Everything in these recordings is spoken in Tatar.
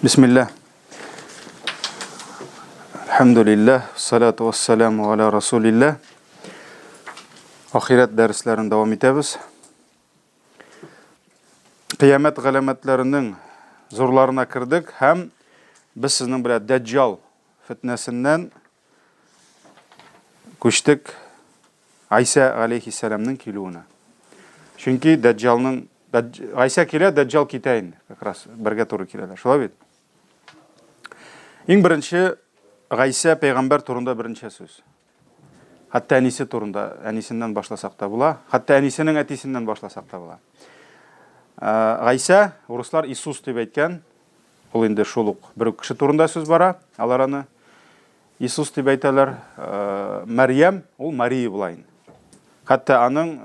Бисмилла. Әлхәмдүлилләһ, салату вассаламу аля расулилләһ. Ахирәт дәресләрен дәвам итәбез. Кыямәт галәмәтләренең зурларына кердек һәм без сезнең белән Дәҗҗал фетнәсеннән күчтек Гайсә галәйһиссәламнең килүенә. Чөнки Дәҗҗалның Гайсә килә, Дәҗҗал китә инде, как раз бергә туры киләләр. Шулай бит? Иң беренче Гайсә пәйгамбәр турында берничә сүз. Хәтта әнисе турында, әнисеннән башласак та була. Хәтта әнисенең әтисеннән башласак та була. Гайсә, урыслар Иисус дип әйткән, ул инде шул ук бер үк кеше турында сүз бара, алар аны Иисус дип әйтәләр. Мәрьям, ул Мария була инде. Хәтта аның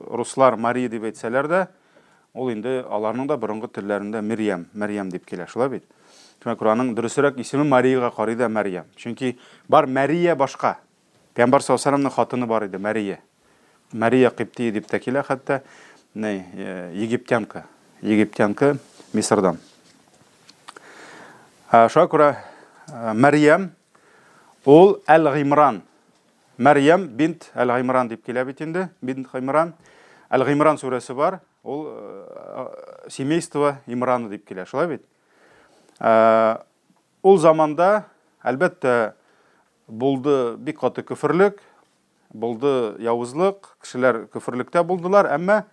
руслар Мария дип әйтсәләр дә, ул инде аларның да борынгы телләрендә Мирьям, Мәрьям дип килә, шулай бит? Шуңа күрә аның дөресрәк исеме Мариягә карый да Мәрьям. Чөнки бар Мәрия башка. Пәйгамбәр саллаллаһу алейһи вәсәлләмнең хатыны бар иде, Мәрия. Мәрия Кыйптия дип тә килә хәтта. Ни, египтянка. Египтянка Мисырдан. Шуңа күрә Мәрьям ул Әл-Гыймран. Мәрьям бинт Әл-Гыймран дип килә бит инде, бинт Гыймран. Әл-Гыймран сүрәсе бар. Ул семейство Имрана дип килә, шулай бит? Ул заманда, әлбәттә, булды бик каты көферлек, Булды явызлык, кешеләр көферлектә булдылар, әмма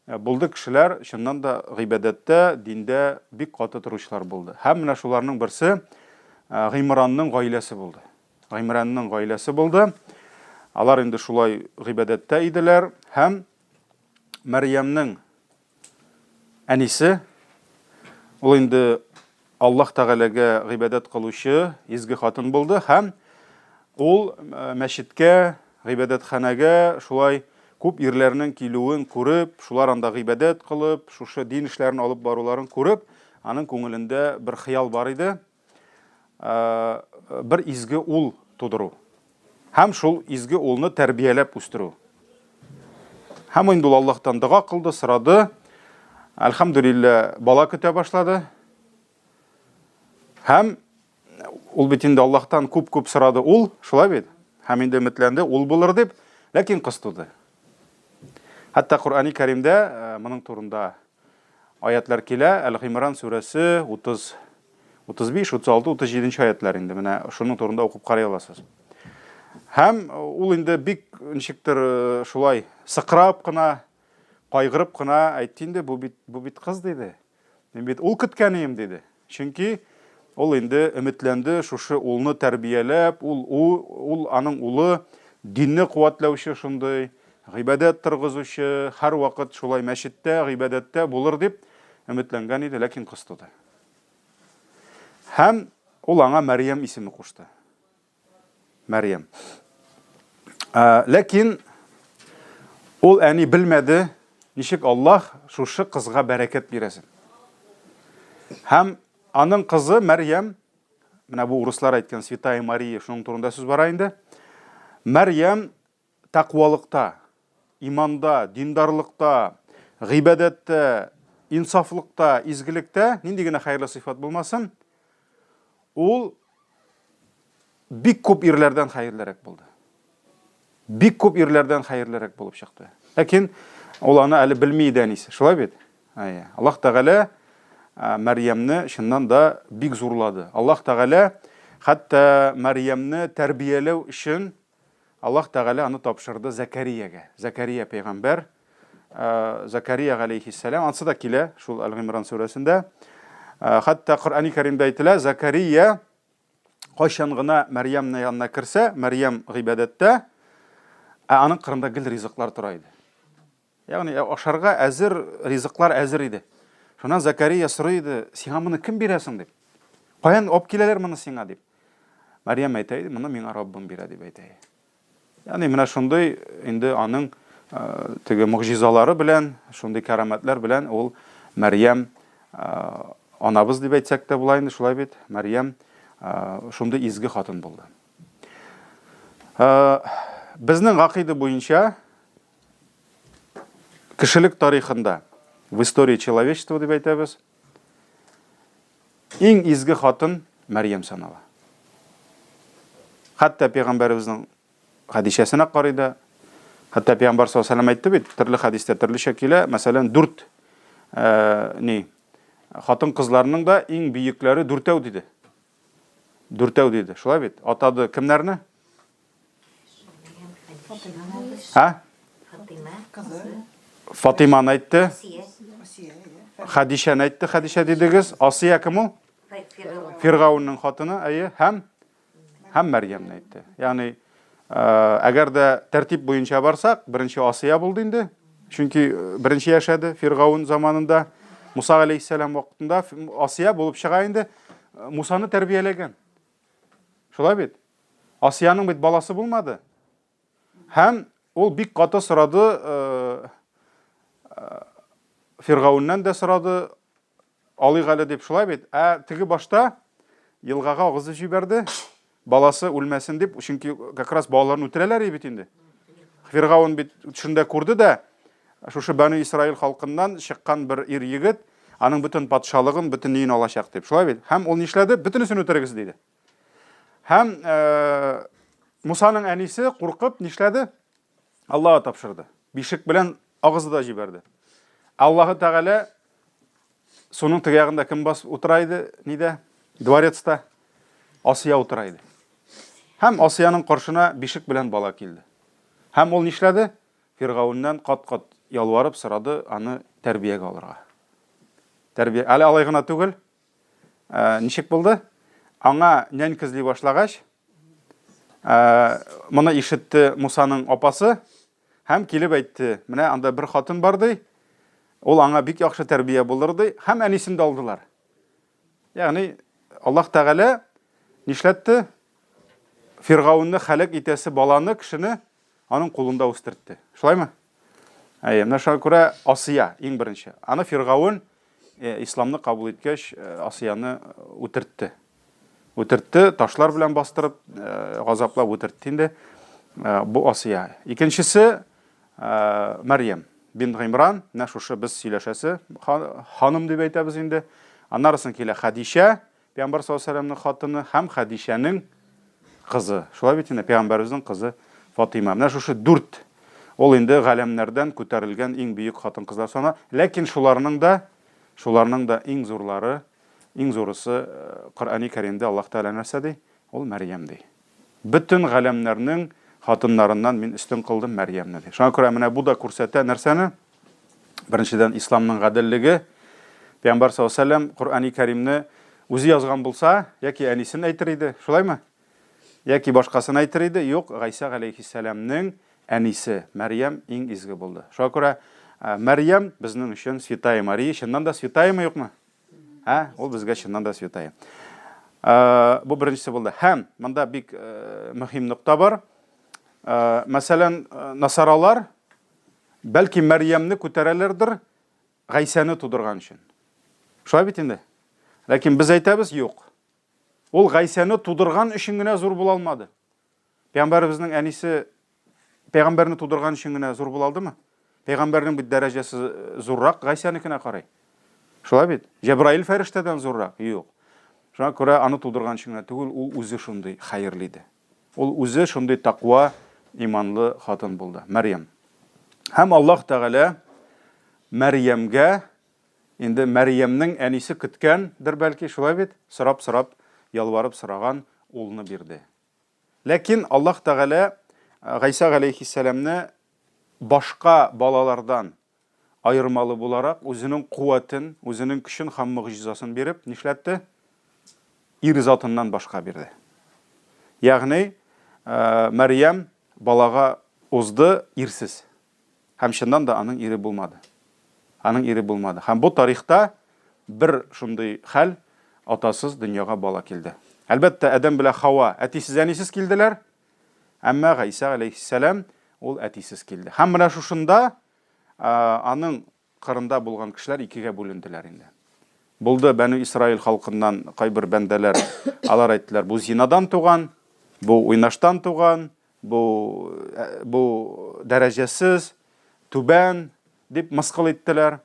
булды кешеләр чыннан да гыйбадәттә, диндә бик каты торучылар булды. Һәм менә шуларның берсе Гыймранның гаиләсе булды. Гыймранның гаиләсе булды. Алар инде шулай гыйбадәттә иделәр һәм Мәрьямнең Әнисе, ул инде Аллаһ Тәгаләгә гыйбадәт кылучы изге хатын булды һәм ул э, мәчеткә, гыйбадәтханәгә шулай күп ирләрнең килүен күреп, шулар анда гыйбадәт кылып, шушы дин эшләрен алып баруларын күреп, аның күңелендә бер хыял бар иде. Э, бер изге ул тудыру. Һәм шул изге улны тәрбияләп үстерү. Һәм инде ул Аллаһтан дога кылды, сорады. Әлхәмдүлиллә, бала көтә башлады. Һәм ул бит инде Аллаһтан күп-күп сорады ул, шулай бит? Һәм инде өметләнде, ул булыр дип, ләкин кыз туды. Хәтта Коръәни Кәримдә э, моның турында Аятлар килә, Әл-Гыймран сүрәсе 30, 35, 36, 37 нче аятлар инде. Менә шуның турында укып карый аласыз. Һәм ул инде бик ничектер э, шулай сыкрап кына, кайгырып кына әйтте инде, бу бит бу бит кыз диде. Мин бит ул көткән идем диде. Чөнки ул инде өметләнде шушы улны тәрбияләп, ул, ул, ул аның улы динне куәтләүче шундый, гыйбадәт торгызучы, һәрвакыт шулай мәчеттә, гыйбадәттә булыр дип өметләнгән иде, ләкин кыз туды. Һәм ул аңа Мәрьям исеме кушты. Мәрьям. Ләкин ул әни белмәде, ничек Аллаһ шушы кызга бәрәкәт бирәсен. Һәм аның кызы Мәрьям, менә бу урыслар әйткән Святая Мария, шуның турында сүз бара инде. Мәрьям тәкъвалыкта, иманда, диндарлыкта, гыйбадәттә, инсафлыкта, изгелектә, нинди генә хәерле сыйфат булмасын, ул бик күп ирләрдән хәерлерәк булды. Бик күп ирләрдән хәерлерәк булып чыкты. Ләкин ул аны әле белми иде әнисе. Шулай бит? Әйе. Аллаһ Тәгалә Мәрьямне чыннан да бик зурлады. Аллаһ Тәгалә хәтта Мәрьямне тәрбияләү өчен Аллаһ Тәгалә аны тапшырды Зәкәриягә. Зәкәрия пәйгамбәр, Зәкәрия галәйһиссәлам, ансы да килә шул Әл-Гыймран сүрәсендә. Хәтта Коръәни Кәримдә әйтелә, Зәкәрия кайчан гына Мәрьямне янына керсә, Мәрьям гыйбадәттә, ә аның кырында гел ризыклар тора иде. Ягъни ашарга әзер ризыклар әзер иде. Шуннан Закария сорый иде, сиңа моны кем бирә соң дип. Каян алып киләләр моны сиңа дип. Мәрьям әйтә иде, моны миңа Раббым бирә дип әйтә иде. Ягъни менә шундый инде аның теге могҗизалары белән, шундый кәрамәтләр белән ул Мәрьям анабыз дип әйтсәк тә була инде, шулай бит? Мәрьям шундый изге хатын булды. Безнең гакыйда буенча Кешелек тарихында, в истории человечества дип әйтәбез, Иң изге хатын Мәрьям санала. Хәтта пәйгамбәребезнең Хәдичәсенә карый да, хәтта пәйгамбәр саллаллаһу алейһи әйтте бит, төрле хәдистә төрлечә килә, мәсәлән, дүрт э, ни хатын-кызларның да иң бөекләре дүртәү диде. Дүртәү диде. Шулай бит? Атады кемнәрне? Ә? Фатиманы әйтте. Хәдичәне әйтте, Хәдичә дидегез. Асия кем ул? Фиргаунның хатыны, әйе, һәм һәм Мәрьямне әйтте. Ягъни, э, әгәр дә тәртип буенча барсак, беренче Асия булды инде. Чөнки э, беренче яшәде Фиргаун заманында. Муса алейхиссәлам вакытында Асия булып чыга инде. Э, Мусаны тәрбияләгән. Шулай бит? Асияның бит баласы булмады. Һәм ул бик каты сорады, э, Фиргауннан да сорады, Алыйк әле дип, шулай бит? Ә теге башта елгага агызып җибәрде, баласы үлмәсен дип, чөнки как раз балаларны үтерәләр бит инде. Фиргаун бит төшендә күрде дә, шушы Бәну Исраил халкыннан чыккан бер ир егет, аның бөтен патшалыгын, бөтен өен алачак дип. Шулай бит? Һәм ул нишләде? Бөтенесен үтерегез диде. Һәм э, Мусаның әнисе куркып нишләде? Аллаһка тапшырды. Бишек белән агызды да җибәрде. Аллаһы Тәгалә суның теге ягында кем бас утыра иде? Нидә? Дворецта. Асия утыра иде. Һәм Асияның каршына бишек белән бала килде. Һәм ул нишләде? Фиргауннан кат-кат ялварып сорады аны тәрбиягә алырга. Тәрбия әле алай гына түгел. Ә, ничек булды? Аңа нянька эзли башлагач, ә, моны ишетте Мусаның апасы һәм килеп әйтте, менә анда бер хатын бар ди, ул аңа бик яхшы тәрбия булыр ди, һәм әнисен дә алдылар. Ягъни Аллаһ Тәгалә нишләтте? Фиргаунны хәләк итәсе баланы, кешене аның кулында үстертте. Шулаймы? Әйе, менә шуңа күрә Асия иң беренче. Аны Фиргаун э, исламны кабул иткәч, э, Асияны э, үтертте. Үтертте, ташлар белән бастырып, газаплап үтертте инде. Бу Асия. Икенчесе Мәрьям бин Гыймран, менә шушы без сөйләшәсе ханым дип әйтәбез инде. Аннары соң килә Хәдичә, Пәйгамбәр саллаллаһу алейһи вәсәлләмнең хатыны һәм Хәдичәнең кызы. Шулай бит инде, пәйгамбәребезнең кызы Фатыйма. Менә шушы дүрт ул инде галәмнәрдән күтәрелгән иң бөек хатын-кызлар сана. Ләкин шуларның да, шуларның да иң зурлары, иң зурысы э, Коръәни Кәримдә Аллаһ Тәгалә нәрсә ди? Ул Мәрьям ди. Бөтен галәмнәрнең хатыннарыннан мин өстен кылдым Мәрьямне ди. Шуңа күрә менә бу да күрсәтә нәрсәне? Беренчедән, исламның гаделлеге. Пәйгамбәр саллаллаһу алейһи вәсәлләм Коръәни Кәримне үзе язган булса, яки әнисен әйтер иде, шулаймы? Яки башкасын әйтер иде. Юк, Гайсә галәйһиссәламнең әнисе Мәрьям иң изге булды. Шуңа күрә Мәрьям безнең өчен Святая Мария, чыннан да святаямы, юкмы? Ә, ул безгә чыннан да святая. Бу беренчесе булды. Һәм монда бик мөһим нокта бар. Мәсәлән, насаралар Бәлки Мәрьямне күтәрәләрдер Гайсәне тудырган өчен. Шулай бит инде. Ләкин без әйтәбез, юк. Ул Гайсәне тудырган өчен генә зур була алмады. Пәйгамбәребезнең әнисе пәйгамбәрне тудырган өчен генә зур була алдымы? Пәйгамбәрнең бит дәрәҗәсе зуррак Гайсәнекенә карый. Шулай бит? Җәбраил фәрештәдән зуррак? Юк. Шуңа күрә аны тудырган өчен генә түгел, ул үзе шундый хәерле иде. Ул үзе шундый таква, иманлы хатын булды, Мәрьям. Һәм Аллаһ Тәгалә Мәрьямгә, инде Мәрьямнең әнисе көткәндер бәлки, шулай бит, сорап-сорап, ялварып сораган улны бирде. Ләкин Аллаһ Тәгалә Гайсә галәйһиссәламне башка балалардан аермалы буларак, үзенең куәтен, үзенең көчен һәм могҗизасын биреп, нишләтте? Ир затыннан башка бирде. Ягъни, Мәрьям балага узды ирсез. Һәм чыннан да аның ире булмады. Аның ире булмады. Һәм бу тарихта бер шундый хәл, атасыз дөньяга бала килде. Әлбәттә, Адәм белән Хава әтисез-әнисез килделәр. Әмма Гайсә галәйһиссәлам ул әтисез килде. Һәм менә шушында аның кырында булган кешеләр икегә бүленделәр инде. Булды Бәнү Исраил халкыннан кайбер бәндәләр, алар әйттеләр, бу зинадан туган, бу уйнаштан туган, бу бу дәрәҗәсез, түбән дип мыскыл иттеләр.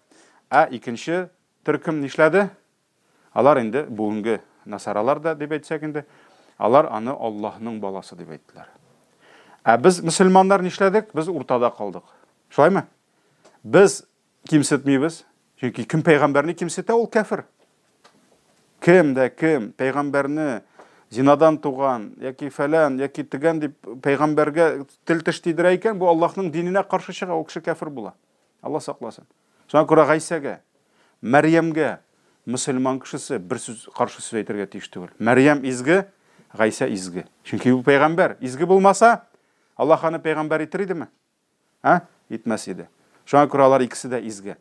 Ә икенче төркем нишләде? Алар инде бүгенге насаралар да дип әйтсәк инде, алар аны Аллаһның баласы дип әйттеләр. Ә без мөселманнар нишләдек? Без уртада калдык. Шулаймы? Без кимсетмибез, чөнки кем пәйгамбәрне кимсетә, ул кәфер. Кем дә кем пәйгамбәрне зинадан туган яки фәлән яки тегән дип пәйгамбәргә тел теш тидерә икән, бу Аллаһның диненә каршы чыга, ул кеше кәфер була. Алла сакласын. Шуңа күрә Гайсәгә, Мәрьямгә мөселман кешесе бер сүз каршы сүз әйтергә тиеш түгел. Мәрьям изге, Гайсә изге. Чөнки ул пәйгамбәр. Изге булмаса, Аллаһ аны пәйгамбәр итер идеме? Ә? Итмәс иде. Шуңа күрә алар икесе дә изге.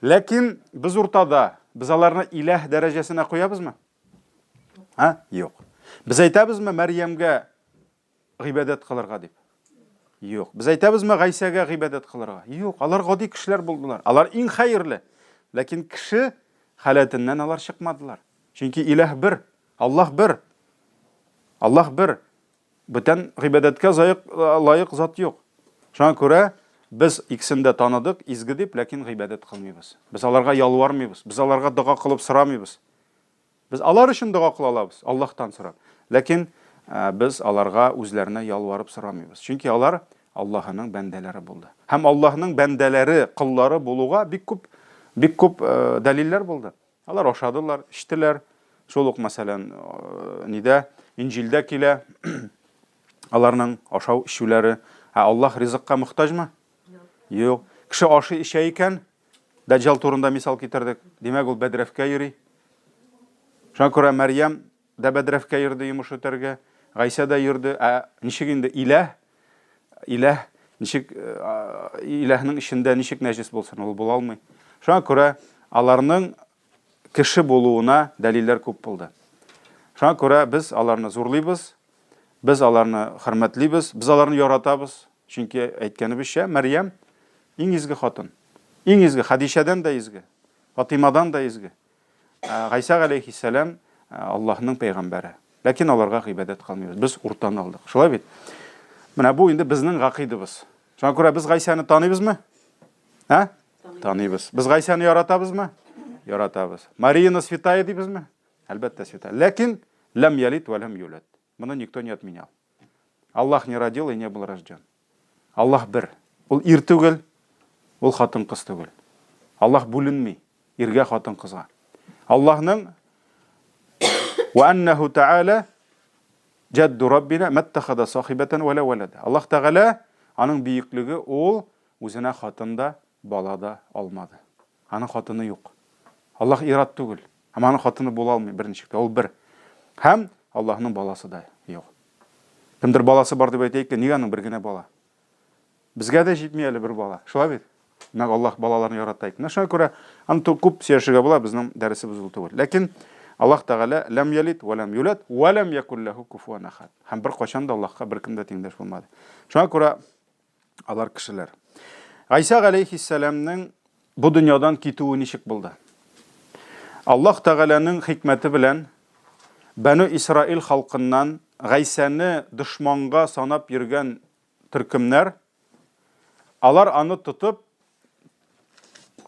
Ләкин без уртада, без аларны иләһ дәрәҗәсенә куябызмы? Ә? Юк. Без әйтәбезме Мәрьямгә гыйбадәт кылырга дип? Юк. Без әйтәбезме Гайсәгә гыйбадәт кылырга? Юк. Алар гади кешеләр булдылар. Алар иң хәерле. Ләкин кеше халәтеннән алар чыкмадылар. Чөнки иләһ бер, Аллаһ бер. Аллаһ бер. Бүтән гыйбадәткә заек, лаек зат юк. Шуңа күрә без икесен дә таныдык, изге дип, ләкин гыйбадәт кылмыйбыз. Без аларга ялвармыйбыз, без аларга дога кылып сорамыйбыз. Без алар өчен дога кыла алабыз, Аллаһтан сорап. Ләкин без аларга үзләренә ялварып сорамыйбыз. Чөнки алар Аллаһының бәндәләре булды. Һәм Аллаһның бәндәләре, коллары булуга бик күп бик күп дәлилләр булды. Алар ашадылар, эчтеләр. Шул ук, мәсәлән, нидә, Инҗилдә килә аларның ашау эчүләре. Ә Аллаһ ризыкка мохтаҗмы? Юк. Кеше ашый эчә икән, Дәҗҗал турында мисал китердек. Димәк, ул бәдрәфкә йөри. Шуңа күрә Мәрьям дә бәдрәфкә йөрде йомыш үтәргә, Гайсә дә йөрде. Ә ничек инде иләһ, иләһ ничек иләһнең эчендә ничек нәҗес булсын, ул була алмый. Шуңа күрә аларның кеше булуына дәлилләр күп булды. Шуңа күрә без аларны зурлыйбыз, без аларны хөрмәтлибез, без аларны яратабыз. Чөнки әйткәнебезчә, Мәрьям иң изге хатын. Иң изге, Хәдичәдән дә изге, Фатыймадан да изге. Гайсә галәйһиссәлам Аллаһның пәйгамбәре. Ләкин аларга гыйбадәт кылмыйбыз. Без уртаны алдык. Шулай бит? Менә бу инде безнең гакыйдыбыз. Шуңа күрә без Гайсәне таныйбызмы? Ә? Таныйбыз. Без Гайсәне яратабызмы? Яратабыз. Марияны святая дибезме? Әлбәттә, святая. Ләкин ләм ялид вә ләм юлад. Моны никто не отменял. Аллаһ не родил и не был рожден. Аллаһ бер. Ул ир түгел, ул хатын-кыз түгел. Аллаһ бүленми иргә, хатын-кызга. Аллаһның Ва аннаху тааля җадду раббина маттахада сахибатан ва ла валада. Аллаһ Тәгалә аның бөеклеге ул үзенә хатын да, бала да алмады. Аның хатыны юк. Аллаһ ир-ат түгел. Һәм аның хатыны була алмый берничек тә. Ул бер. Һәм Аллаһның баласы да юк. Кемдер баласы бар дип әйтә икән, нигә аның бер генә бала? Безгә дә җитми әле бер бала. Шулай бит? Менә Аллаһ балаларны ярата икән. Менә шуңа күрә аны күп сөйләшергә була, безнең дәресебез ул түгел. Ләкин Аллаһ Тәгалә ләм ялид ва ләм юлад ва ләм якул ләһу куфуан ахад. Һәм беркайчан да Аллаһка беркем дә тиңдәш булмады. Шуңа күрә Алар кешеләр. Гайсә галәйһиссәламнең бу дөньядан китүе ничек булды? Аллаһ Тәгаләнең хикмәте белән Бәну Исраил халкыннан Гайсәне дошманга санап йөргән төркемнәр алар аны тотып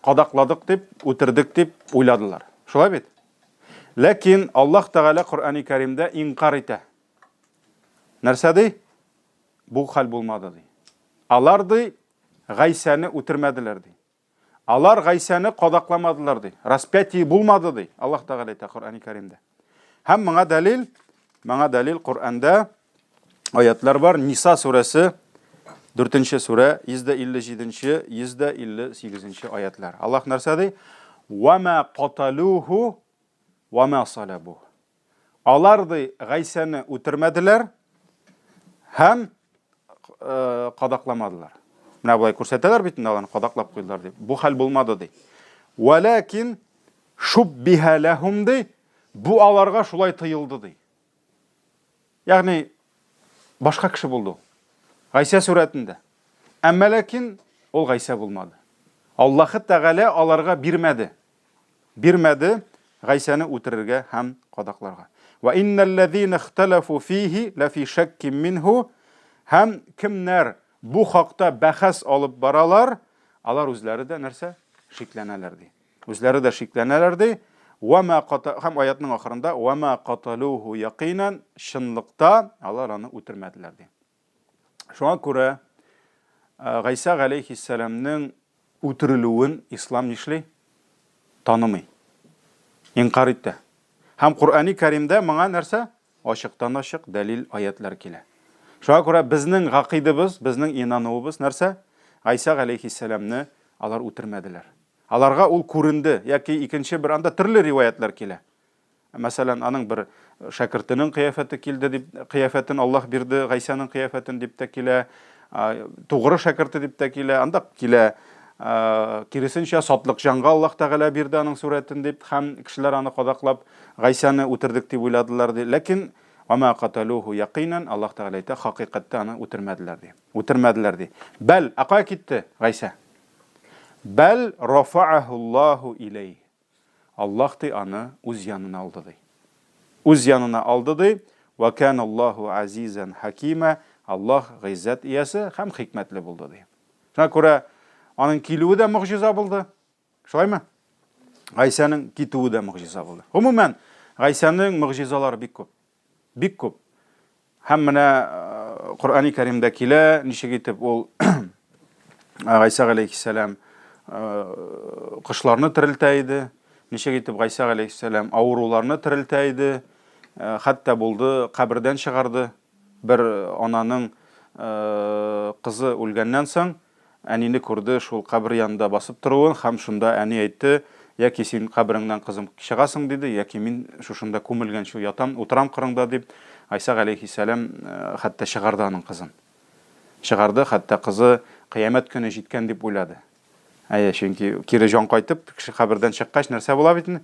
кадакладык дип, үтердек дип уйладылар. Шулай бит? Ләкин Аллаһ Тәгалә Коръәни Кәримдә инкар итә. Нәрсә ди? Бу хәл булмады, ди. Алар, ди, Гайсәне үтермәделәр, ди. Алар Гайсәне кадакламадылар, ди. Распятие булмады, ди. Аллаһ Тәгалә әйтә Коръәни Кәримдә. Һәм моңа дәлил, моңа дәлил Коръәндә аятлар бар. Ниса сүрәсе 4 сүрә 157 158 аятлар. Аллаһ нәрсә ди? Ва ма каталуху ва ма салабуху. Алар, ди, Гайсәне үтермәделәр һәм э, кадакламадылар. Менә болай күрсәтәләр бит инде аларны кадаклап куйдылар дип. Бу хәл булмады ди. Вәләкин шуббиһа ләһум ди, бу аларга шулай тыелды ди. Ягъни башка кеше булды ул. Гайсә сурәтендә. Әмма ләкин ул Гайсә булмады. Аллаһы Тәгалә аларга бирмәде. Бирмәде Гайсәне үтерергә һәм кадакларга. Вә иннәлләзинә ихтәләфу фихи ләфи шәккин минһу һәм кемнәр бу хакта бәхәс алып баралар, алар үзләре дә нәрсә? Шикләнәләр ди. Үзләре дә шикләнәләр ди. Ва ма ката һәм аятның ахырында ва ма каталуху якинан чынлыкта алар аны үтермәделәр ди. Шуңа күрә Гайсә галәйһиссәламнең үтерелүен ислам нишли? Танымый. Инкар итә. Һәм Коръәни Кәримдә моңа нәрсә? Ачыктан-ачык дәлил аятлар килә. Шуңа күрә безнең гакыйдыбыз, безнең инануыбыз нәрсә? Гайсә галәйһиссәламне алар үтермәделәр. Аларга ул күренде яки икенче бер анда төрле риваятьләр килә. Мәсәлән, аның бер шәкертенең кыяфәте килде дип, кыяфәтен Аллаһ бирде, Гайсәнең кыяфәтен дип тә килә, тугры шәкерте дип тә килә, анда килә, киресенчә, сатлыкҗанга Аллаһ Тәгалә бирде аның сурәтен дип, һәм кешеләр аны кадаклап, Гайсәне үтердек дип уйладылар ди. Ләкин Вама каталуху якыйнан, Аллаһ Тәгалә әйтә, хакыйкатьтә аны үтермәделәр ди. Үтермәделәр ди. Бәл, ә кая китте Гайсә? Бәл рафаахуллаху иләйх. Аллаһ ди аны үз янына алды ди. Үз янына алды ди. Ва каналлаху азизан хакима. Аллаһ гыйззәт иясе һәм хикмәтле булды ди. Шуңа күрә аның килүе дә могҗиза булды. Шулаймы? Гайсәнең китүе дә могҗиза булды. Гомумән, Гайсәнең могҗизалары бик күп. Бик күп. Һәм менә Коръәни Кәримдә килә, ничек итеп ул Гайсә галәйһиссәлам кошларны терелтә иде, ничек итеп Гайсә галәйһиссәлам авыруларны терелтә иде, хәтта булды кабердән чыгарды. Бер ананың кызы үлгәннән соң, Әнине күрде шул кабер янында басып торуын һәм шунда әни әйтте, яки син кабереңнән, кызым, чыгасың, диде, яки мин шушында күмелгәнче ятам, утырам кырыңда, дип, Гайсә галәйһиссәлам хәтта чыгарды аның кызын. Чыгарды, хәтта кызы кыямәт көне җиткән дип уйлады. Әйе, чөнки кире җан кайтып, кеше кабердән чыккач, нәрсә була бит инде?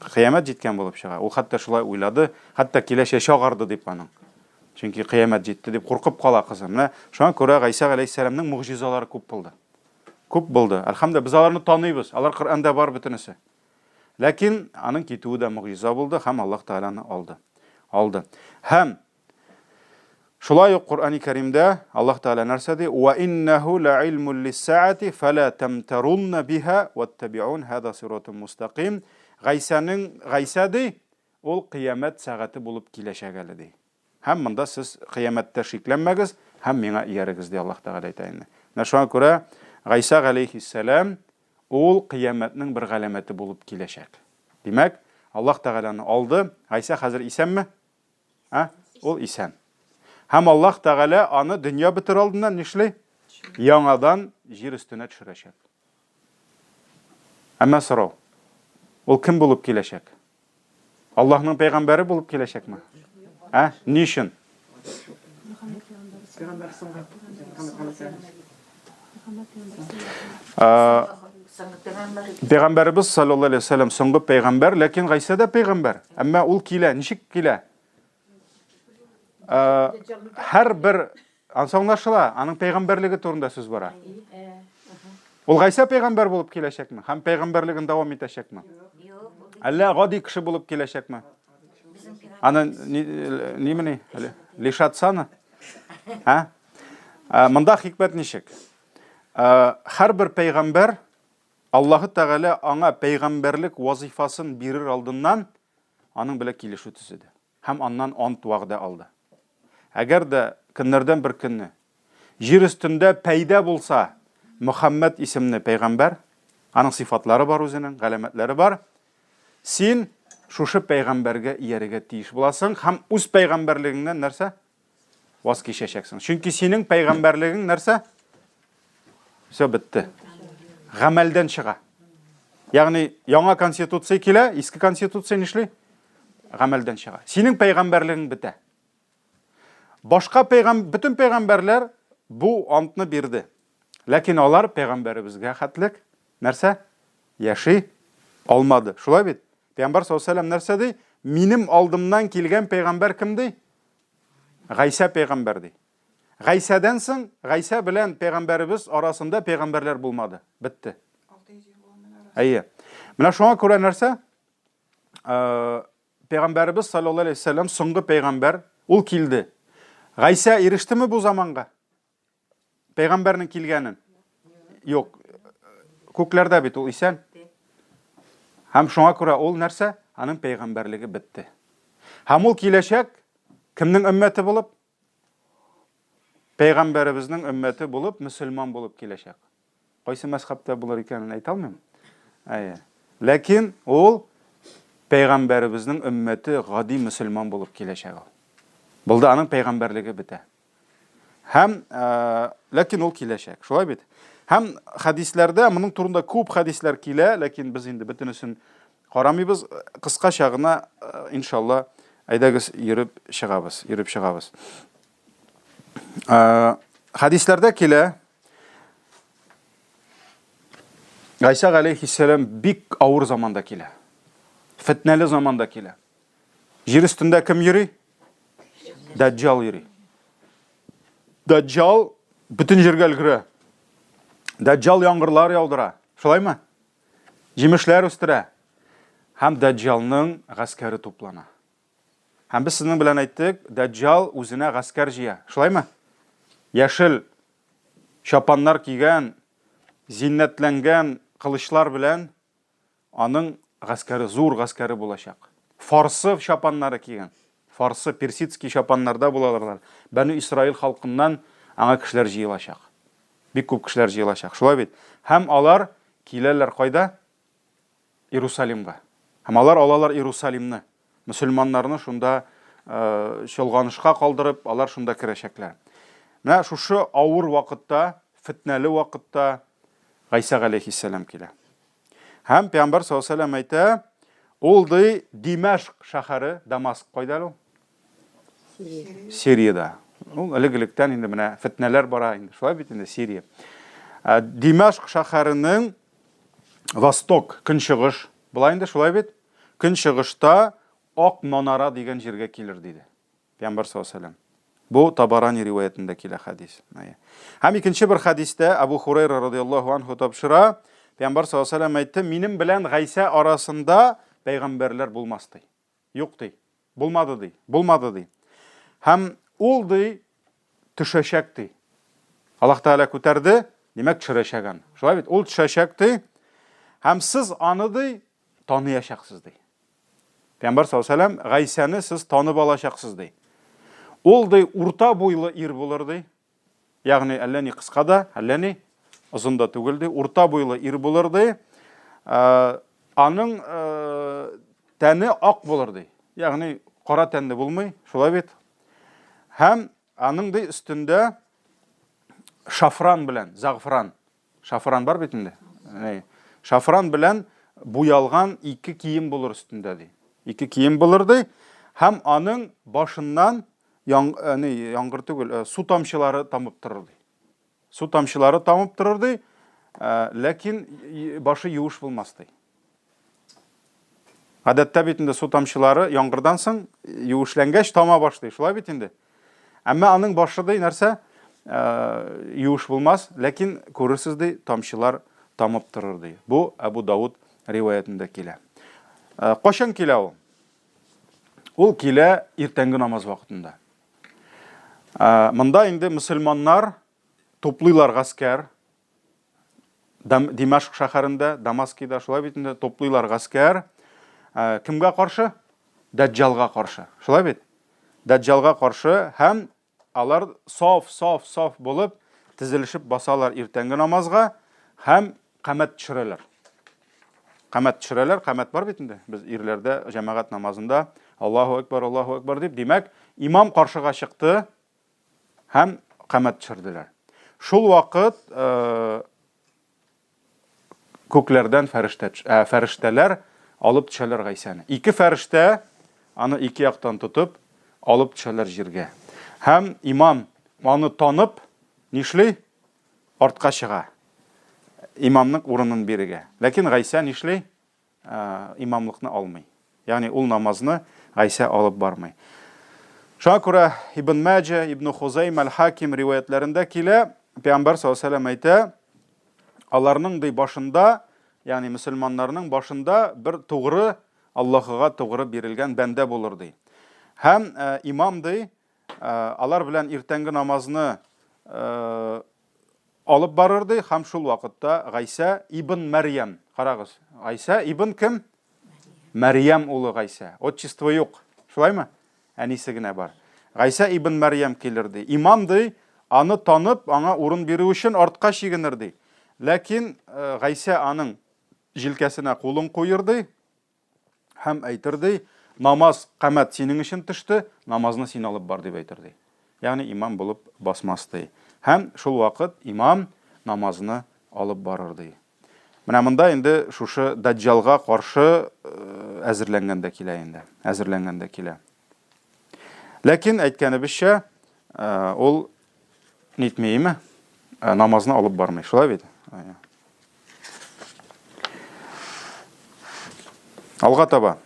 Кыямәт җиткән булып чыга. Ул хәтта шулай уйлады, хәтта килә чәче агарды дип аның. Чөнки кыямәт җитте дип куркып кала кызы. Менә шуңа күрә Гайсә галәйһиссәламнең могҗизалары күп булды. Күп булды. Әлхәмдүлилләһ, без аларны таныйбыз. Алар Коръәндә бар бөтенесе. Ләкин аның китүе дә могҗиза булды һәм Аллаһ Тәгалә аны алды. Алды. Һәм шулай ук Коръәни Кәримдә Аллаһ Тәгалә нәрсә ди? Ва иннәһу лаилмул лиссаати фала тамтарунна биха ваттабиун хаза сиратун мустаким. Гайсәнең Гайсә ди, Ул кыямәт сәгате булып киләчәк әле, ди. Һәм монда сез кыямәттә шикләнмәгез һәм миңа иярегез, ди Аллаһ Тәгалә әйтә инде. Менә шуңа күрә Гайсә галәйһиссәлам ул кыямәтнең бер галәмәте булып киләчәк. Димәк, Аллаһ Тәгалә аны алды. Гайсә хәзер исәнме? Ә? Ул исән. Һәм Аллаһ Тәгалә аны дөнья бетер алдыннан нишли? Яңадан җир өстенә төшерәчәк. Әмма сорау, ул кем булып киләчәк? Аллаһның пәйгамбәре булып киләчәкме? Ә? Ни өчен? Пәйгамбәребез саллаллаһу алейһи вәсәлләм соңгы пәйгамбәр, ләкин Гайсә дә пәйгамбәр. Әмма ул килә, ничек килә? Һәрбер Ансы аңлашыла, аның пәйгамбәрлеге турында сүз бара. Ул Гайсә пәйгамбәр булып киләчәкме? Һәм пәйгамбәрлеген дәвам итәчәкме? Әллә гади кеше булып киләчәкме? Аны нимени? Лишатсаны? Ә? Монда хикмәт ничек? Һәрбер пәйгамбәр Аллаһы Тәгалә аңа пәйгамбәрлек вазифасын бирер алдыннан аның белән килешү төзеде. Һәм аннан ант вәгъдә алды. Әгәр дә көннәрдән бер көнне җир өстендә пәйда булса Мөхәммәд исемле пәйгамбәр, аның сыйфатлары бар үзенең, галәмәтләре бар, син шушы пәйгамбәргә иярергә тиеш буласың һәм үз пәйгамбәрлегеңнән нәрсә? Ваз кичәчәксең. Чөнки синең пәйгамбәрлегең нәрсә? Все бетте. Гамәлдән чыга. Ягъни яңа конституция килә, иске конституция нишли? Гамәлдән чыга. Синең пәйгамбәрлегең бетә. Башка пәйгам, бөтен пәйгамбәрләр бу антны бирде. Ләкин алар пәйгамбәребезгә хәтлек нәрсә? Яши алмады. Шулай бит? Пәйгамбәр саллаллаһу алейһи нәрсә ди? Минем алдымнан килгән пәйгамбәр кем ди? Гайсә пәйгамбәр ди. Гайсәдән соң Гайсә белән пәйгамбәребез арасында пәйгамбәрләр булмады. Бетте. Әйе. Менә шуңа күрә нәрсә? Э, пәйгамбәребез саллаллаһу алейһи вәсәлләм соңгы пәйгамбәр, ул килде. Гайсә ирештеме бу заманга? Пәйгамбәрнең килгәнен? Юк. Күкләрдә бит ул исән. Һәм шуңа күрә ул нәрсә? Аның пәйгамбәрлеге бетте. Һәм ул киләчәк кемнең өммәте булып? Пәйгамбәребезнең өммәте булып, мөселман булып киләчәк. Кайсы мәзхәбтә булыр икәнен әйтә алмыйм. Әйе. Ләкин ул пәйгамбәребезнең өммәте гади мөселман булып киләчәк ул. Булды, аның пәйгамбәрлеге бетә. Һәм э, ләкин ул киләчәк. Шулай бит? Һәм хәдисләрдә моның турында күп хәдисләр килә, ләкин без инде бөтенесен карамыйбыз. Кыскача гына, э, иншалла, әйдәгез йөреп чыгабыз, йөреп чыгабыз. Э, хәдисләрдә килә, Гайсә галәйһиссәлам бик авыр заманда килә. Фетнәле заманда килә. Җир өстендә кем йөри? Дәҗҗал йөри. Дәҗҗал бөтен җиргә өлгерә. Дәҗҗал яңгырлар яудыра. Шулаймы? Җимешләр үстерә. Һәм Дәҗҗалның гаскәре туплана. Һәм без сезнең белән әйттек, Дәҗҗал үзенә гаскәр җыя. Шулаймы? Яшел чапаннар кигән, зиннәтләнгән кылычлар белән аның гаскәре, зур гаскәре булачак. Фарсы чапаннары кигән. Фарсы, персидский чапаннарда булалар. Бәну Исраил халкыннан аңа кешеләр җыелачак. Бик күп кешеләр җыелачак. Шулай бит? Һәм алар киләләр кайда? Иерусалимга. Һәм алар алалар Иерусалимны. Мөселманнарны шунда э, чолганышка калдырып, алар шунда керәчәкләр. Менә шушы авыр вакытта, фетнәле вакытта Гайсә галәйһиссәлам килә. Һәм Пәйгамбәр саллаллаһу алейһи әйтә, ул ди Димәшк шәһәре, Дамаск кайда әле ул? Сириядә. Ул элек-электән инде менә фетнәләр бара инде. Шулай бит инде Сирия. Ә, Димәшк шәһәренең Восток, көнчыгыш, була инде шулай бит? Көнчыгышта Ак манара дигән җиргә килер диде. Пәйгамбәр саллаллаһу алейһи Бу Табарани риваятендә килә хәдис. Һәм икенче бер хәдистә Абу Хурайра радияллаһу анху тапшыра, Пәйгамбәр саллаллаһу алейһи әйтте, минем белән Гайсә арасында пәйгамбәрләр булмас ди. Юк ди. Булмады ди. Булмады ди. Һәм ул ди төшәчәк ди. Аллаһ Тәгалә күтәрде, димәк төшерәчәк аны. Шулай бит? Ул төшәчәк ди. Һәм сез аны ди таныячаксыз ди. Пәйгамбәр саллаллаһу алейһи вәсәлләм Гайсәне сез танып алачаксыз ди. Ул ди урта буйлы ир булыр ди. Ягъни әллә ни кыска да, әллә ни озын да түгел ди, урта буйлы ир булыр ди. Э, аның э, тәне ак булыр ди. Ягъни кара тәнле булмый, шулай бит? Һәм аның ди өстендә шафран белән, зәгъфран. Шафран бар бит инде. Шафран белән буялган ике кием булыр өстендә ди. Ике кием булыр ди. Һәм аның башыннан яң, э, ни, яңгыр түгел, э, су тамчылары тамып торыр ди. Су тамчылары тамып торыр ди, э, ләкин башы юеш булмас ди. Гадәттә бит инде су тамчылары яңгырдан соң юешләнгәч тама башлый, шулай бит инде. Әмма аның башы ди нәрсә? Юеш булмас, ләкин күрерсез ди, тамчылар тамып торыр ди. Бу Әбу Дауд риваятендә килә. Кайчан килә ул? Ул килә иртәнге намаз вакытында. Монда инде мөселманнар туплыйлар гаскәр. Димашк шәһәрендә, Дамаскида шулай бит инде туплыйлар гаскәр. Кемгә каршы? Дәҗҗалга каршы. Шулай бит? Дәҗҗалга каршы һәм Алар саф, саф, саф булып тезелешеп басалар иртәнге намазга һәм камәт төшерәләр. Камәт төшерәләр, камәт бар бит инде. Без ирләрдә җәмәгать намазында Аллаһу акбар, Аллаһу акбар дип, димәк, имам каршыга чыкты һәм камәт төшерделәр. Шул вакыт э, Күкләрдән фәрештә, ә, фәрештәләр алып төшәләр Гайсәне. Ике фәрештә аны ике яктан тотып, алып төшәләр җиргә. Һәм имам аны танып, нишли? Артка чыга. Имамның урынын бирергә. Ләкин Гайсә нишли? имамлыкны алмый. Ягъни ул намазны Гайсә алып бармый. Шуңа күрә Ибн Мәҗә, Ибн Хузайм, Әл-Хаким риваятләрендә килә, Пәйгамбәр саллаллаһу алейһи әйтә, аларның ди башында, ягъни мөселманнарның башында бер тугры Аллаһыга тугры бирелгән бәндә булыр ди. Һәм э, имам ди, э, алар белән иртәнге намазны э, Алып барыр ди, һәм шул вакытта Гайсә ибн Мәрьям, карагыз, Гайсә ибн кем? Мәрьям улы Гайсә. Отчество юк. Шулаймы? Әнисе генә бар. Гайсә ибн Мәрьям килер ди. Имам ди, аны танып, аңа урын бирү өчен артка чигенер ди. Ләкин э, Гайсә аның җилкәсенә кулын куер ди һәм әйтер ди, намаз камәт синең өчен төште, намазны син алып бар дип әйтер ди. Ягъни имам булып басмас ди. Һәм шул вакыт имам намазны алып барыр ди. Менә монда инде шушы Даҗҗалга каршы әзерләнгәндә килә инде. Әзерләнгәндә килә. Ләкин әйткәнебезчә, ул нитмиме? Намазны алып бармый. Шулай бит? Алга таба.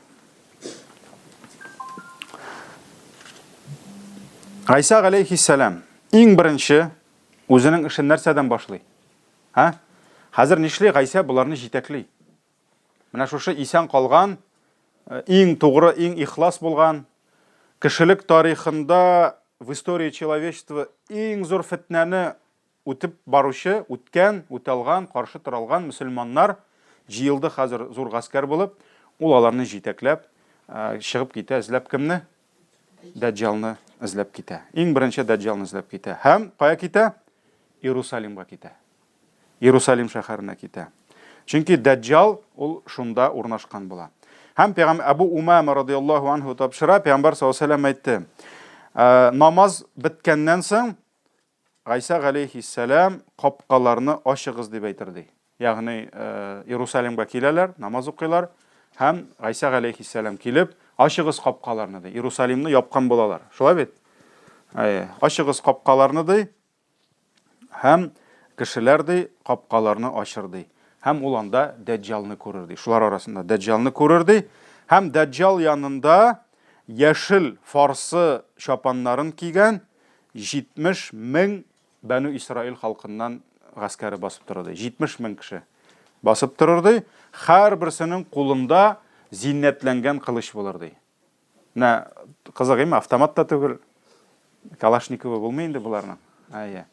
Гайса галәйһиссәлам иң беренче үзенең эшен нәрсәдән башлый? Ә? Хәзер нишли Гайсә боларны җитәкли. Менә шушы исән калган, э, иң тугры, иң ихлас булган, кешелек тарихында в истории человечества иң зур фетнәне үтеп баручы, үткән, үтә алган, каршы тора алган мөселманнар җыелды хәзер зур гаскәр булып, ул аларны җитәкләп э, чыгып китә, эзләп кемне? Дәҗҗалны эзләп китә. Иң беренче Дәҗҗалны эзләп китә. Һәм кая китә? Иерусалимга китә. Иерусалим шәһәренә китә. Чөнки Дәҗҗал ул шунда урнашкан була. Һәм пәйгамбәр Абу Умама радияллаһу анху тапшыра, пәйгамбәр саллаллаһу алейһи әйтте. «Э, намаз беткәннән соң Гайсә галәйһиссәлам капкаларны ачыгыз дип әйтер ди. Ягъни э, Иерусалимга киләләр, намаз укыйлар һәм Гайсә галәйһиссәлам килеп, ачыгыз капкаларны ди. Иерусалимны япкан булалар. Шулай бит? Әйе, ачыгыз капкаларны ди. Һәм кешеләр ди капкаларны ачыр ди. Һәм ул анда Дәҗҗалны күрер ди. Шулар арасында Дәҗҗалны күрер ди. Һәм Дәҗҗал янында яшел фарсы чапаннарын кигән 70 мең Бәнү Исраил халкыннан гаскәре басып торыр ди. 70 мең кеше басып торыр ди. Һәрберсенең кулында зиннәтләнгән кылыч булыр ди. Менә кызык име, автомат та түгел, Калашниковы булмый инде боларның. Әйе.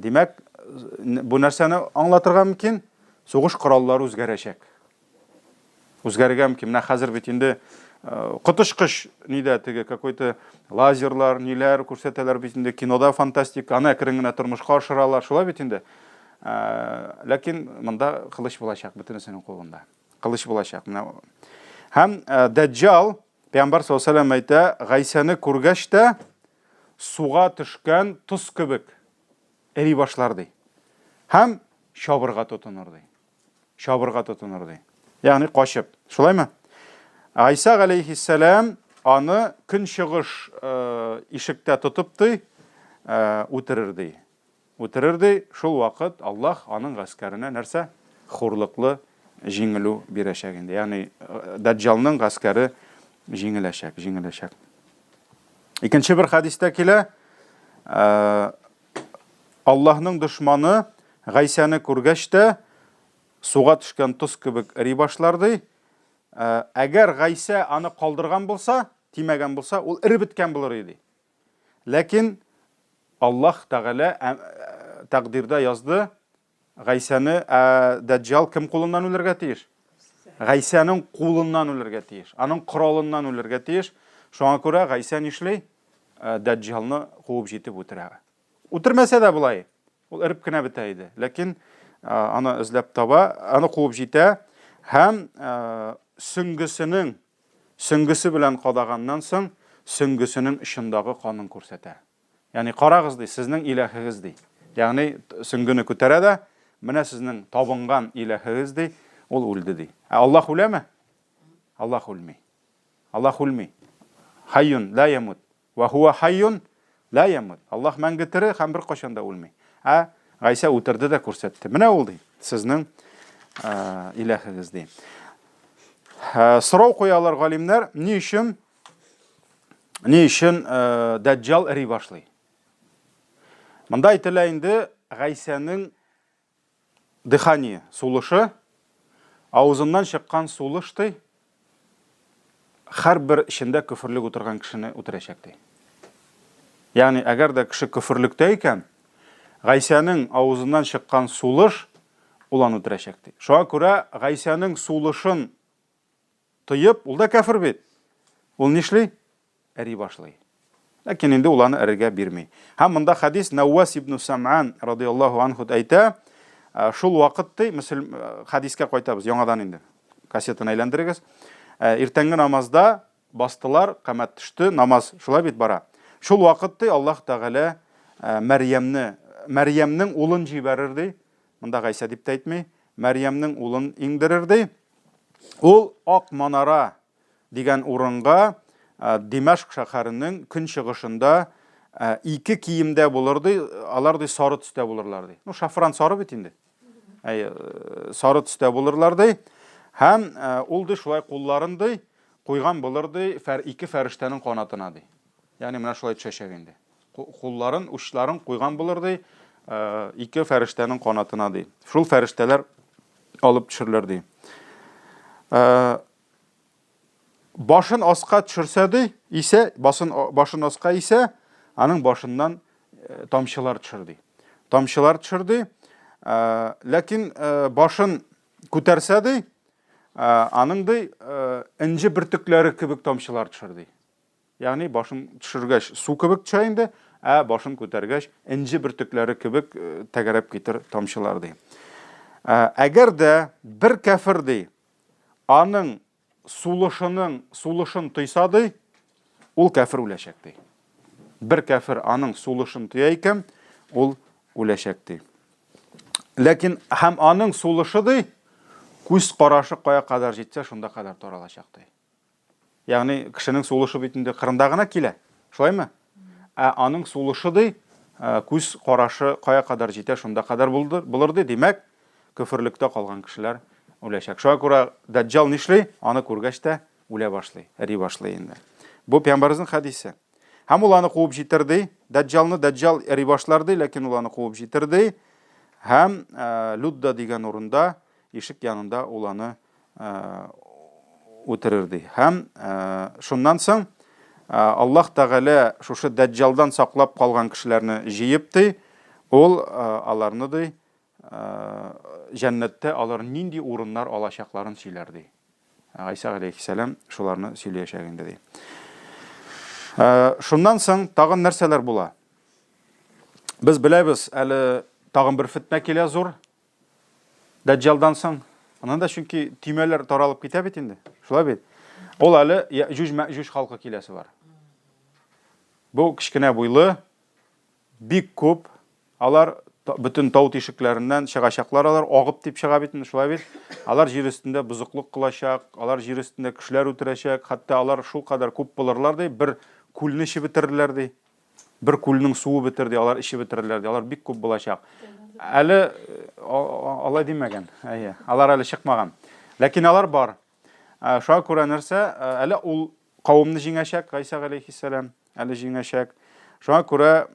Димәк, бу нәрсәне аңлатырга мөмкин? Сугыш кораллары үзгәрәчәк. Үзгәрергә мөмкин. Менә хәзер бит инде коточкыч нидә теге какой-то лазерлар, ниләр күрсәтәләр бит инде кинода фантастика, аны әкрен генә тормышка ашыралар. Шулай бит инде. Ләкин монда кылыч булачак бөтенесенең кулында. Кылыч булачак. Менә. Һәм Дәҗҗал, Пәйгамбәр саллаллаһу алейһи вәсәлләм әйтә, Гайсәне күргәч тә суга төшкән тоз кебек эри башлар ди. Һәм чабырга тотыныр ди. Чабырга тотыныр ди. Ягъни качып. Шулаймы? Гайсә галәйһиссәлам аны көнчыгыш ишектә тотып ди, үтерер ди. Үтерер ди, шул вакыт Аллаһ аның гаскәренә нәрсә? Хурлыклы җиңелү бирәчәк инде. Ягъни Дәҗҗалның гаскәре җиңеләчәк, җиңеләчәк. Икенче бер хәдистә килә, Аллаһның дошманы Гайсәне күргәч тә суга төшкән тоз кебек эри башлар ди. Әгәр Гайсә аны калдырган булса, тимәгән булса, ул эреп беткән булыр иде. Ләкин Аллаһ Тәгалә тәкъдирдә язды, Гайсәне, ә Дәҗҗал кем кулыннан үлергә тиеш? Гайсәнең кулыннан үлергә тиеш. Аның коралыннан үлергә тиеш. Шуңа күрә Гайсә нишли? Дәҗҗалны куып җитеп үтерә. Үтермәсә дә болай, ул эреп кенә бетә иде. Ләкин аны эзләп таба, аны куып җитә һәм сөңгесенең Сөңгесе белән кадаганнан соң, сөңгесенең очындагы канын күрсәтә. Ягъни, карагыз, ди, сезнең иләһегез, ди. Ягъни, сөңгене күтәрә дә, менә сезнең табынган иләһегез, ди, ул үлде, ди. Ә Аллаһ үләме? Аллаһ үлми. Аллаһ үлми. Хайюн ла ямут. Вә һуә хайюн ла ямут. Аллаһ мәңге тере һәм беркайчан да үлми. Ә Гайсә үтерде дә күрсәтте. Менә ул ди, сезнең иләһегез ди. Сорау куялар галимнәр, ни өчен ни өчен Дәҗҗал эри башлый? Монда әйтелә инде Гайсәнең Дыхание, сулышы, авызыннан чыккан сулыш ди, һәрбер эчендә көферлек утырган кешене үтерәчәк ди. Ягъни, әгәр дә кеше көферлектә икән, Гайсәнең авызыннан чыккан сулыш ул аны үтерәчәк ди. Шуңа күрә Гайсәнең сулышын тоеп, ул да кәфер бит. Ул нишли? Эри башлый. Ләкин инде ул аны эрергә бирми. Һәм монда хәдис Нәүвәс ибн Сам'ан радияллаһу анху әйтә, шул вакыт ди, мөсел хәдискә кайтабыз яңадан инде. Кассетаны әйләндерегез. Иртәнге намазда бастылар, камәт төште, намаз шулай бит бара. Шул вакыт ди Аллаһ Тәгалә Мәрьямне, Мәрьямнең улын җибәрер ди. Монда Гайсә дип тә әйтми. Мәрьямнең улын иңдерер ди. Ул ак манара дигән урынга Димәшк шәһәренең көнчыгышында ике киемдә булыр ди, алар ди сары төстә булырлар ди. Ну, шафран сары бит инде. Әй, сары төстә булырлар ди. Һәм ул ди шулай кулларын ди куйган булыр ди фәр ике фәрештәнең канатына ди. Ягъни менә шулай төшәчәк инде. Кулларын, учларын куйган булыр ди ике фәрештәнең канатына ди. Шул фәрештәләр алып төшерләр ди. Башын аска төшерсә ди, исә, басын, башын аска исә, аның башыннан э, тамчылар төшер ди. Тамчылар төшер ди. Э, ләкин э, башын күтәрсә ди, аның ди энҗе бөртекләре кебек тамчылар төшер ди. Ягъни башын төшергәч су кебек төшә инде, ә башын күтәргәч энҗе бөртекләре кебек тәгәрәп китер тамчылар ди. Әгәр дә бер кәфер ди, аның сулышының сулышын тойса ди, ул кәфер үләчәк ди. Бер кәфер аның сулышын тоя икән, ул үләчәк ди. Ләкин һәм аның сулышы ди, күз карашы кая кадәр җитсә, шунда кадәр таралачак ди. Ягъни кешенең сулышы бит инде кырында гына килә. Шулаймы? Ә аның сулышы ди, күз карашы кая кадәр җитә, шунда кадәр булды, булыр ди. Димәк, көферлектә калган кешеләр үләчәк. Шуңа күрә Дәҗҗал нишли? Аны күргәч тә үлә башлый, эри башлый инде. Бу пәйгамбәребезнең хәдисе. Һәм ул аны куып җитер ди. Дәҗҗалны Дәҗҗал эри башлар ди, ләкин ул аны куып җитер ди. Һәм Людда дигән урында, ишек янында ул аны үтерер ди. Һәм шуннан соң Аллаһ Тәгалә шушы Дәҗҗалдан саклап калган кешеләрне җыеп ди, ул аларны ди җәннәттә алар нинди урыннар алачакларын сөйләр ди. Гайсә галәйһиссәлам шуларны сөйләячәк инде ди. Шуннан соң тагын нәрсәләр була? Без беләбез, әле тагын бер фетнә килә зур. Дәҗҗалдан соң. Аннан да чөнки төймәләр таралып китә бит инде. Шулай бит. Ул әле Яҗүҗ Мәҗүҗ халкы киләсе бар. Бу кечкенә буйлы, бик күп, алар бөтен тау тишекләреннән чыгачаклар алар, агып дип чыга бит инде, шулай бит. Алар җир өстендә бозыклык кылачак, алар җир өстендә кешеләр үтерәчәк, хәтта алар шул кадәр күп булырлар ди, бер күлне эчеп бетерерләр ди. Бер күлнең суы бетер ди, алар эчеп бетерерләр ди, алар бик күп булачак. Әле алай димәгән, әйе, алар әле чыкмаган. Ләкин алар бар. Шуңа күрә нәрсә, әле ул кавымны җиңәчәк, Гайсә галәйһиссәлам, әле җиңәчәк. Шуңа күрә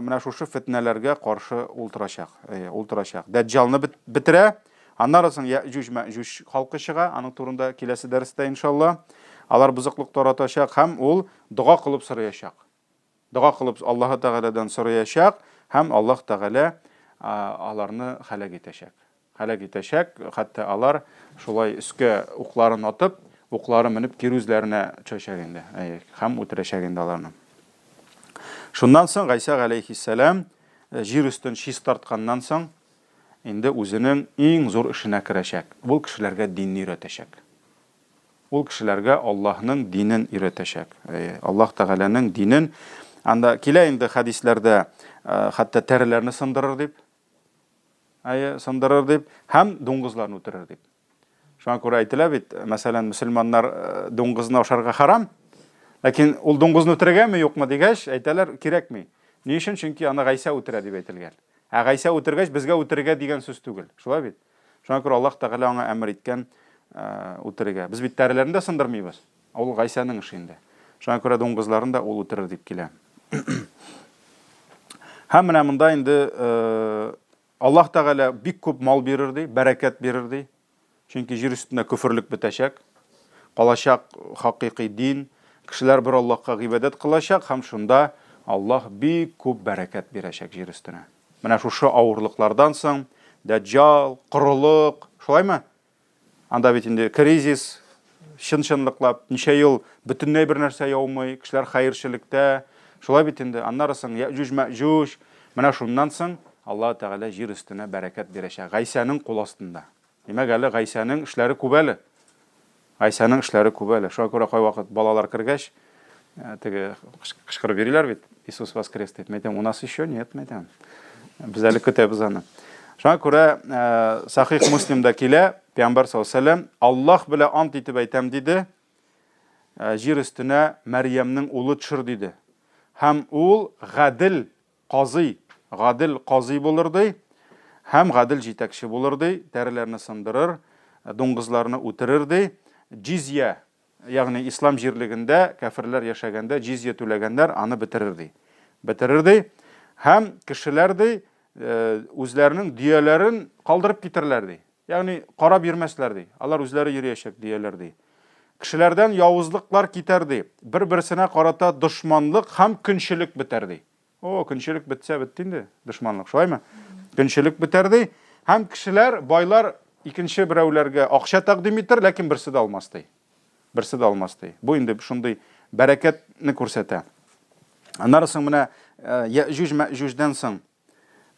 менә шушы фетнәләргә каршы ул торачак, әйе, ул торачак. Дәҗҗалны бетерә, аннары соң Яҗүҗ Мәҗүҗ халкы чыга, аның турында киләсе дәрестә иншалла. Алар бозыклык таратачак һәм ул дога кылып сораячак. Дога кылып Аллаһы Тәгаләдән сораячак һәм Аллаһ Тәгалә аларны һәлак итәчәк. Һәлак итәчәк, хәтта алар шулай өскә укларын атып, уклары менеп кире үзләренә төшәчәк инде, һәм үтерәчәк инде аларны. Шуннан соң Гайсә галәйһиссәлам җир өстен чистартканнан соң инде үзенең иң зур эшенә керәчәк. Ул кешеләргә динне өйрәтәчәк. Ул кешеләргә Аллаһның динен өйрәтәчәк. Әйе, Аллаһ Тәгаләнең динен. Анда килә инде хәдисләрдә, хәтта тәреләрне сындырыр дип. Әйе, сындырыр дип һәм дуңгызларны үтерер дип. Шуңа күрә әйтелә бит, мәсәлән, мөселманнар дуңгызны ашарга харам, ләкин ул дуңгызны үтерергәме, юкмы дигәч, әйтәләр, кирәкми. Ни өчен? Чөнки аны Гайсә үтерә дип әйтелгән. Ә Гайсә үтергәч, безгә үтерергә дигән сүз түгел. Шулай бит? Шуңа күрә Аллаһ Тәгалә аңа әмер иткән үтерергә. Без бит тәреләрне дә сындырмыйбыз. Ул Гайсәнең эше инде. Шуңа күрә дуңгызларын да ул үтерер дип килә. Һәм менә монда инде Аллаһ Тәгалә бик күп мал бирер ди, бәрәкәт бирер ди. Чөнки җир өстендә көферлек бетәчәк. Калачак хакыйкый дин. Кешеләр бер Аллаһка гыйбадәт кылачак һәм шунда Аллаһ бик күп бәрәкәт бирәчәк җир өстенә. Менә шушы авырлыклардан соң, Дәҗҗал, корылык, шулаймы? Анда бит инде кризис, Чын-чынлыклап, ничә ел бөтенләй бер нәрсә яумый, кешеләр хәерчелектә. Шулай бит инде. Аннары соң Яэҗүҗ Мәэҗүҗ. Менә шуннан соң Аллаһы Тәгалә җир өстенә бәрәкәт бирәчәк. Гайсәнең кул астында. Димәк, әле Гайсәнең эшләре күп әле. Гайсәнең эшләре күп әле. Шуңа күрә кайвакыт балалар кергәч, э, теге кычкырып йөриләр бит, Иисус воскрес дип. Мин әйтәм, у нас еще нет, мин әйтәм. Без әле көтәбез аны. Шуңа күрә э, Сахих Муслимда килә, Пәйгамбәр саллаллаһу алейһи Аллаһ белән ант итеп әйтәм диде, э, җир өстенә Мәрьямнең улы төшер диде. Һәм ул гадел Казый, гадел казый булыр, ди, һәм гадел җитәкче булыр, ди, тәреләрне сындырыр, дуңгызларны үтерер, ди. Җизья, ягъни ислам җирлегендә кяферләр яшәгәндә җизья түләгәннәр, аны бетерер, ди. Бетерер, ди. Һәм кешеләр, ди, үзләренең дөяләрен калдырып китерләр, ди. Ягъни карап йөрмәсләр, ди. Алар үзләре йөриячәк, дөяләр, ди. Кешеләрдән явызлыклар китәр, ди. Бер-берсенә карата дошманлык һәм көнчелек бетәр, ди. О, көнчелек бетсә, бетте инде дошманлык, шулаймы? Көнчелек бетәр, ди. Һәм кешеләр, байлар икенче берәүләргә акча тәкъдим итер, ләкин берсе дә алмас, ди. Берсе дә алмас, ди. Бу инде шундый бәрәкәтне күрсәтә. Аннары соң менә Яэҗүҗ Мәэҗүҗдән соң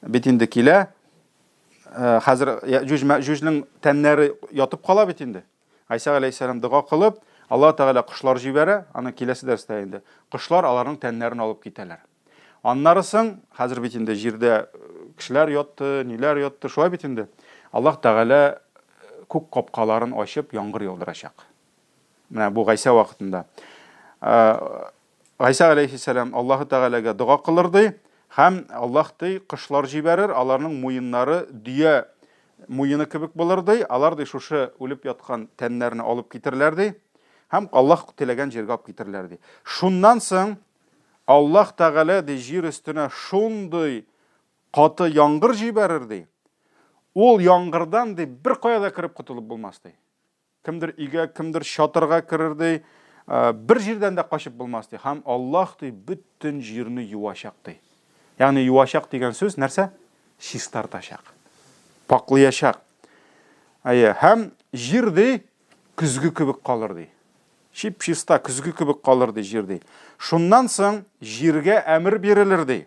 бит инде килә. Хәзер Яэҗүҗ Мәэҗүҗнең тәннәре ятып кала бит инде. Гайсә галәйһиссәлам дога кылып, Аллаһ Тәгалә кошлар җибәрә, аны киләсе дәрестә инде. Кошлар аларның тәннәрен алып китәләр. Аннары соң, хәзер бит инде җирдә кешеләр ятты, ниләр ятты, шулай бит инде. Аллаһ Тәгалә күк капкаларын ачып, яңгыр яудырачак. Менә бу Гайсә вакытында. Гайсә галәйһиссәлам Аллаһы Тәгаләгә дога кылыр ди, һәм Аллаһ ди, кошлар җибәрер, аларның муеннары дөя муены кебек булыр ди, алар ди шушы үлеп яткан тәннәрне алып китерләр ди, һәм Аллаһ теләгән җиргә алып китерләр ди. Шуннан соң Аллаһ Тәгалә ди җир өстенә шундый каты яңгыр җибәрер ди. Ул яңгырдан ди беркая да кереп котылып булмас ди. Кемдер өйгә, кемдер чатырга керер ди. Бер җирдән дә качып булмас ди. Һәм Аллаһ ди бөтен җирне юачак ди. Ягъни юачак дигән сүз нәрсә? Чистартачак. Паклыячак. Әйе, һәм җир ди көзге кебек калыр ди. Чип-чиста көзге кебек калыр ди җир ди. Шуннан соң җиргә әмер бирелер ди.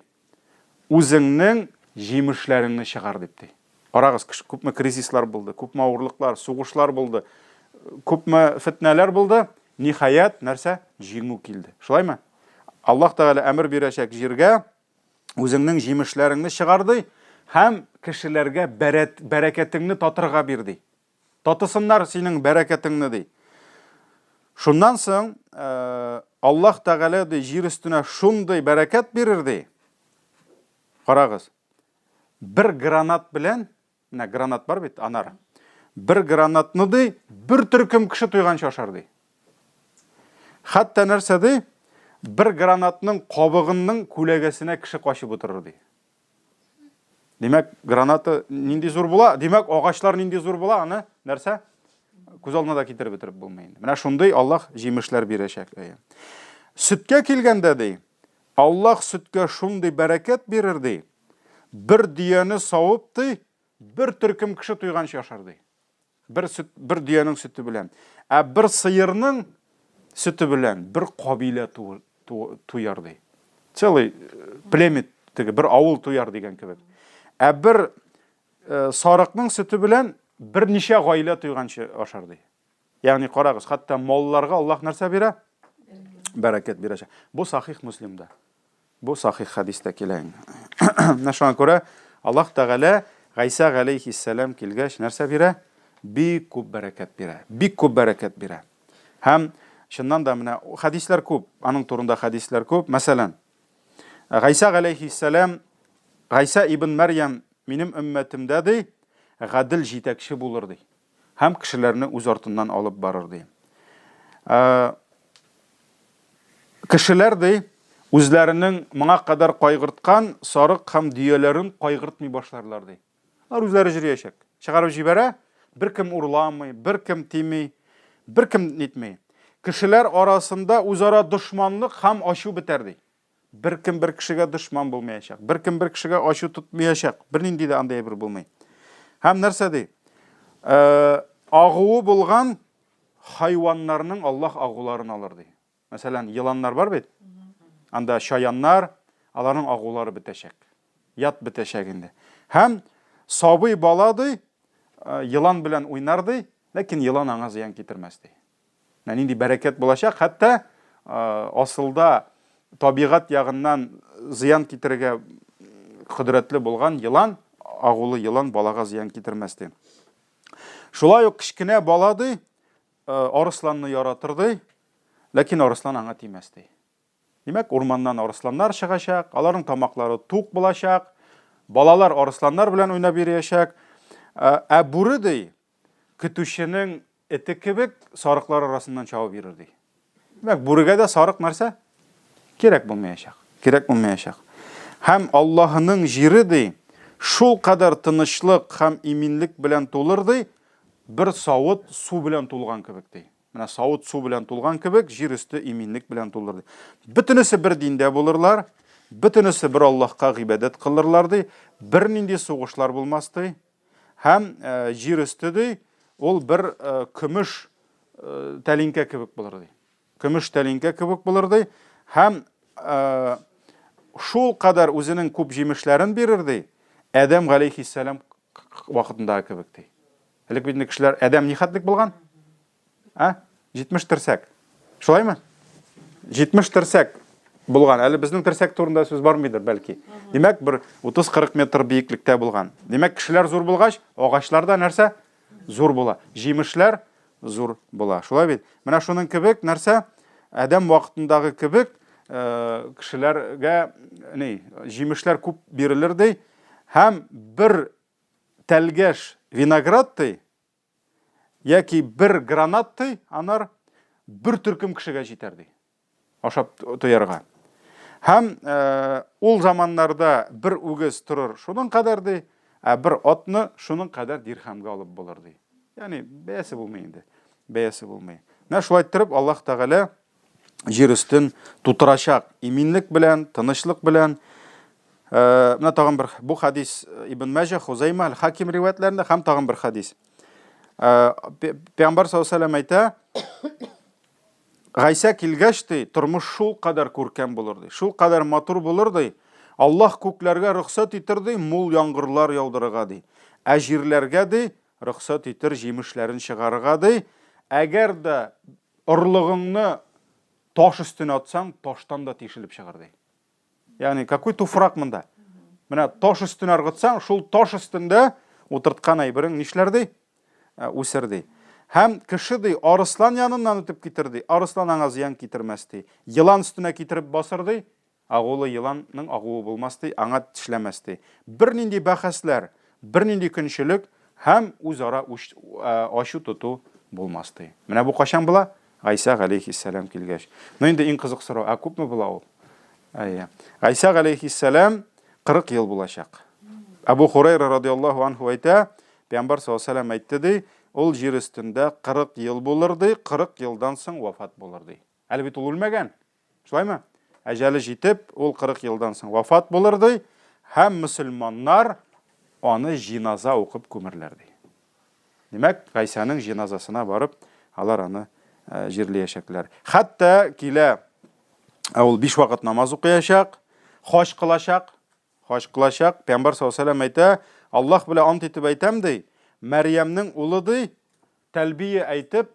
Үзеңнең җимешләреңне чыгар дип ди. Карагыз, күпме кризислар булды, күпме авырлыклар, сугышлар булды, күпме фетнәләр булды. Ниһаять, нәрсә? Җиңү килде. Шулаймы? Аллаһ Тәгалә әмер бирәчәк җиргә, үзеңнең җимешләреңне чыгар ди һәм кешеләргә бәрәкәтеңне татырга бир ди. Татысыннар синең бәрәкәтеңне, ди. Шуннан соң э, Аллаһ Тәгалә ди җир өстенә шундый бәрәкәт бирер ди. Карагыз. Бер гранат белән, менә гранат бар бит, анар. Бер гранатны ди, бер төркем кеше туйганчы ашар ди. Хәтта нәрсә ди? Бер гранатның кабыгының күләгәсенә кеше качып утырыр ди. Димәк, граната нинди зур була? Димәк, агачлар нинди зур була? Аны нәрсә? Күз алдына да китереп бетереп булмый инде. Менә шундый Аллаһ җимешләр бирәчәк. Сөткә килгәндә ди, Аллаһ сөткә шундый бәрәкәт бирер ди. Бер дөяне савып ди, бер төркем кеше туйганчы ашар ди. Бер сөт, бер дөянең сөте белән. Ә бер сыерның сөте белән бер кабилә туяр ди. Целый э, племя теге бер авыл туяр дигән кебек. Ә бер э, сарыкның сөте белән берничә гаилә туйганчы ашар ди. Ягъни карагыз, хәтта малларга Аллаһ нәрсә бирә? Бәрәкәт бирәчәк. Бу сахих Муслимда. Бу сахих хәдистә килә инде. Менә шуңа күрә Аллаһ Тәгалә Гайсә галәйһиссәлам килгәч нәрсә бирә? Бик күп бәрәкәт бирә. Бик күп бәрәкәт бирә. Һәм чыннан да менә хәдисләр күп, аның турында хәдисләр күп. Мәсәлән, Гайсә галәйһиссәлам Гайсә ибн Мәрьям минем өммәтемдә ди, гадел җитәкче булыр ди. Һәм кешеләрне үз артыннан алып барыр ди. Кешеләр, ди, үзләренең моңа кадәр кайгырткан сарык һәм дөяләрен кайгыртмый башларлар, ди. Алар үзләре җөрүячәк. Чыгарып җибәрә, беркем урламый, беркем тими, беркем нитми. Кешеләр арасында үзара дошманлык һәм ачу бетәр, ди. Беркем бер кешегә дошман булмаячак, беркем бер кешегә ачу тотмаячак, бернинди дә андый әйбер булмый. Һәм нәрсә ди? Э, агуы булган хайваннарның Аллаһ агуларын алыр, ди. Мәсәлән, еланнар бар бит. Анда чаяннар, аларның агулары бетәчәк. Яд бетәчәк инде. Һәм сабый бала, ди, елан белән уйнар, ди, ләкин елан аңа зыян китермәс, ди. Менә нинди бәрәкәт булачак, хәтта асылда табигать ягыннан зыян китерергә кодрәтле булган елан, агулы елан балага зыян китермәс, ди. Шулай ук кечкенә бала, ди, арысланны яратыр, ди, ләкин арыслан аңа тимәс, ди. Димәк, урманнан арысланнар чыгачак, аларның тамаклары тук булачак, балалар арысланнар белән уйнап йөриячәк. Ә бүре, ди, көтүченең эте кебек сарыклар арасыннан чабып йөрер, ди. Димәк, бүрегә дә сарык нәрсә? Кирәк булмаячак. Кирәк булмаячак. Һәм Аллаһының җире, ди, шул кадәр тынычлык һәм иминлек белән тулыр, ди, бер савыт су белән тулган кебек, ди. Менә савыт су белән тулган кебек, җир өсте иминлек белән тулыр, ди. Бөтенесе бер диндә булырлар, бөтенесе бер Аллаһка гыйбадәт кылырлар, ди. Бернинди сугышлар булмас, ди. Һәм э, җир өсте, ди, ул бер э, көмеш э, тәлинкә кебек булыр, ди. Көмеш тәлинкә кебек булыр, ди. Һәм шул кадәр үзенең күп җимешләрен бирер, ди. Адәм галәйһиссәлам вакытындагы кебек, ди. Элек бит инде кешеләр адәм нихәтлек булган? А? 70 терсәк. Шулаймы? 70 терсәк булган. Әле безнең терсәк турында сүз бармыйдыр, бәлки. Димәк, бер 30-40 метр биеклектә булган. Димәк, кешеләр зур булгач, агачлар да нәрсә? Зур була. Җимешләр зур була. Шулай бит? Менә шуның кебек нәрсә? Адәм вакытындагы кебек э, кешеләргә ни, җимешләр күп бирелер ди. Һәм бер тәлгәш виноград ди, яки бер гранат ди, анар бер төркем кешегә җитәр ди. Ашап туярга. Һәм э, ул заманнарда бер үгез торыр шуның кадәр ди, ә бер атны шуның кадәр дирхәмгә алып булыр ди. Ягъни бәясе булмый инде. Бәясе булмый. Менә шулай иттереп Аллаһ Тәгалә җир өстен тутырачак иминлек белән, тынычлык белән. Э, менә тагын бер бу хадис э, Ибн Мәҗә, Хузайма, Аль-Хаким риваятләрендә һәм тагын бер хадис. Э, Пәйгамбәр саллаллаһу алейһи әйтә, Гайсә килгәч ди, тормыш шул кадәр күркәм булыр ди, шул кадәр матур булыр ди. Аллаһ күкләргә рөхсәт итер ди, мул яңгырлар яудырырга ди. Ә җирләргә ди, рөхсәт итер җимешләрен чыгарырга ди. Әгәр дә орлыгыңны таш өстенә атсаң, таштан да тишелеп чыгар ди. Ягъни какой туфрак монда? Менә таш өстенә ыргытсаң, шул таш өстендә утырткан әйберең нишләр ди? Э, үсер ди. Һәм кеше ди, арыслан яныннан үтеп китер ди. Арыслан аңа зыян китермәс ди. Елан өстенә китереп басыр ди. Агулы еланның агуы булмас ди, аңа тешләмәс ди. Бернинди бәхәсләр, бернинди көнчелек һәм үзара ачу тоту булмас ди. Менә бу кайчан була? Гайсә галәйһиссәлам килгәч. Ну инде иң кызык сорау, ә күпме була ул? Әйе. Гайсә галәйһиссәлам 40 ел булачак. Әбу Хурайра радиаллаһу анху әйтә, Пәйгамбәр саллаллаһу алейһи әйтте ди, ул җир өстендә 40 ел булыр ди, 40 елдан соң вафат булыр ди. Әле бит ул үлмәгән. Шулаймы? Әҗәле җитеп, ул 40 елдан соң вафат булыр ди, һәм мөселманнар аны җиназа укып күмерләр ди. Димәк, Гайсәнең җиназасына барып, алар аны э, җирләячәкләр. Хәтта килә, ә ул биш вакыт намаз укыячак, хаҗ кылачак, хаҗ кылачак. Пәйгамбәр саллаллаһу алейһи вәсәлләм әйтә, Аллаһ белән ант итеп әйтәм ди, Мәрьямнең улы ди, Тәлбия әйтеп,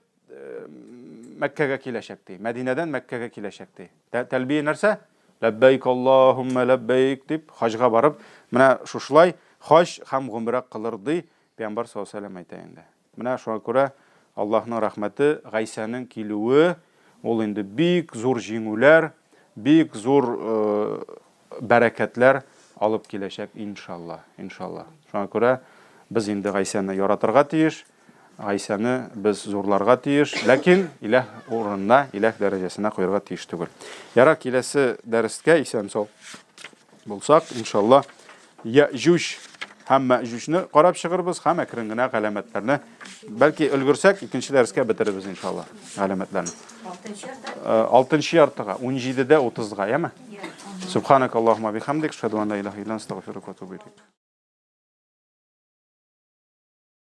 Мәккәгә киләчәк ди. Мәдинәдән Мәккәгә киләчәк ди. Тәлбия нәрсә? Ләббәйк Аллаһумма ләббәйк дип хаҗга барып, менә шушылай хаҗ һәм гомрә кылыр ди, Пәйгамбәр саллаллаһу алейһи вәсәлләм әйтә инде. Менә шуңа күрә Аллаһның рәхмәте, Гайсәнең килүе, ул инде бик зур җиңүләр, бик зур бәрәкәтләр алып киләчәк, иншалла, иншалла. Шуңа күрә без инде Гайсәне яратырга тиеш, Гайсәне без зурларга тиеш, ләкин иләһ урынына, иләһ дәрәҗәсенә куярга тиеш түгел. Ярар, киләсе дәрескә исән-сау булсак, иншалла, Яҗүҗ һәм Мәҗүҗне карап чыгырбыз һәм әкрен генә галәмәтләрне, бәлки өлгерсәк, икенче дәрескә бетерербез, иншалла, галәмәтләрне. Алтынчы яртыга, 17-дә 30-га, яме? Субханак Аллаһума бихамдик, шәһәдү ан ла илаһа илля анта, астагфирука ва атубу илейк.